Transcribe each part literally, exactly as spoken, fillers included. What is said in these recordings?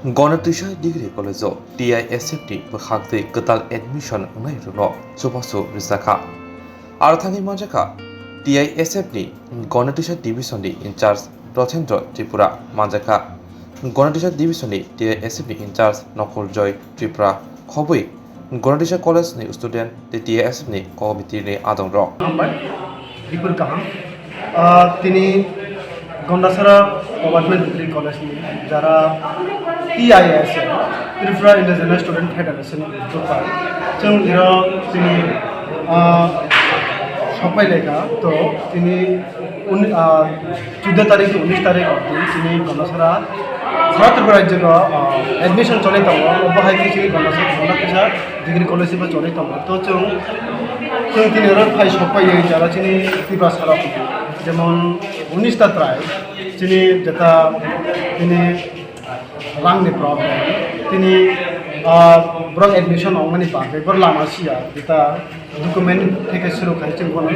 Gonatwisa Degree College-o T I S F ni bwkhak twi kwtal admission wngnai rwno chubachu rijak kha. Aro thangwi manjak kha T I S F ni Gonatwisa Division ni in-charge Rothendra Tripura manjak kha. Gonatwisa Division ni T I S F ni in-charge Nokol Joy Tripura khobwi Gonatwisa College ni student tei T I S F ni committee ni adong rok. Hambai, Dipur kaham. Ah, tini Gondasara Government Degree College ni jara T I S F, Tripura Indigenous Student Federation ni uddog bai. Chwng iro tini, ah, sopai laikha, to tini uni-, ah, chuddo tarik to unis tarik of din tini Gondasara Sara Tripura rajyo, ah, admission choli tongo, obo hai khe chini Gondasara, Gondasara Degree College bo choli tongo. To chwng, chwng tini oro phai sopai jara chini Tripura sarok, jemon unis ta trai, chini jeta tini rangni problem, tini, ah, borok admission ongmani bagwi borok lama siya, jeta document theke suru khai chwng bono,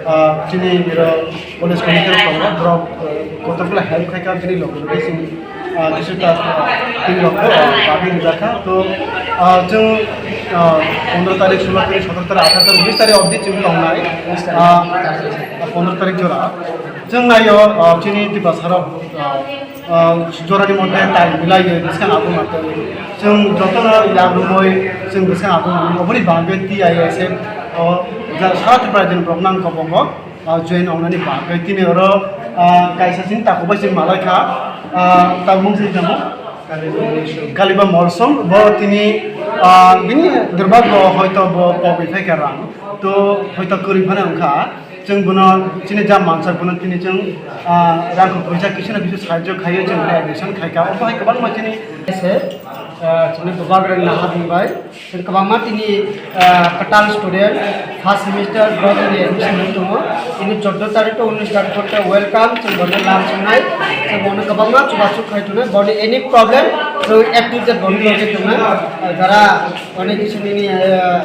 ah, chini iro college committee rok tongo, borok, ah, kotokla help khai kha, bini loge loge chini, ah, kisu ta, ah, tini rok, ah, bagwi rijak kha. To, ah, chwng, ah, pondro tarik, sulo tarik, sotoro tarik, atharo tarik, unis tarik obdi chwng tongnai, ah, pondro tarik jora. Chwng naio, ah, chini Tiprasa rok, ah, ah, jorani moddhe tai milaiwi bwskang abung mantwi. Chwng jotono yak rwmwi chwng bwskang abung mano. Oboni bagwi T I S F o ja South Tripura ni borok nang kobongo, ah, join wngnani bagwi tini oro, ah, kaisa chini takhuk bai chwng malai kha, ah, tabuk mung sini tamo? Kaliba Molsom, bo tini, ah, bini durbagyo hoito bo pogwi phaikha rang, to hoito kwrwi phano wngkha. Chwng bono chini jam mansak bono tini chwng, ah, rang kok phaisa kisu na kisu sahajyo khaiwi chwng bono admission khaikha. Obo hai kwbangma chini se, ah, chini bubagrang naharmung bai. Chwng kwbangma tini, ah, kwtal student first semester bo tini admission wng tongo. Tini choddo tarik to unis tarik to welcome, chwng bono lam songnai. Chwng bono kwbangma chubachu khai tongnai. Boni any problem, chwng A to Z boni loge tongnai. Ah, jara onek kisu nini, ah,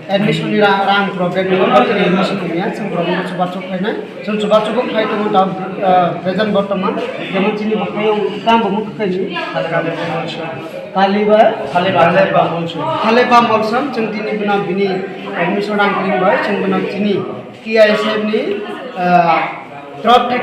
admission ni ra-, rang problem ni, bo tini admission wngya, chwng problem no chubachu khainai. Chwng chubachu bo khai tongo da, ah, present bortoman. Jemon chini bo khai tamo bo khai ni. Kaliba. Kaliba, Kaliba Molsom. Kaliba Molsom, chwng tini bwna bini admission rang kring bai, chwng bwna chini T I S F ni, ah, drop thai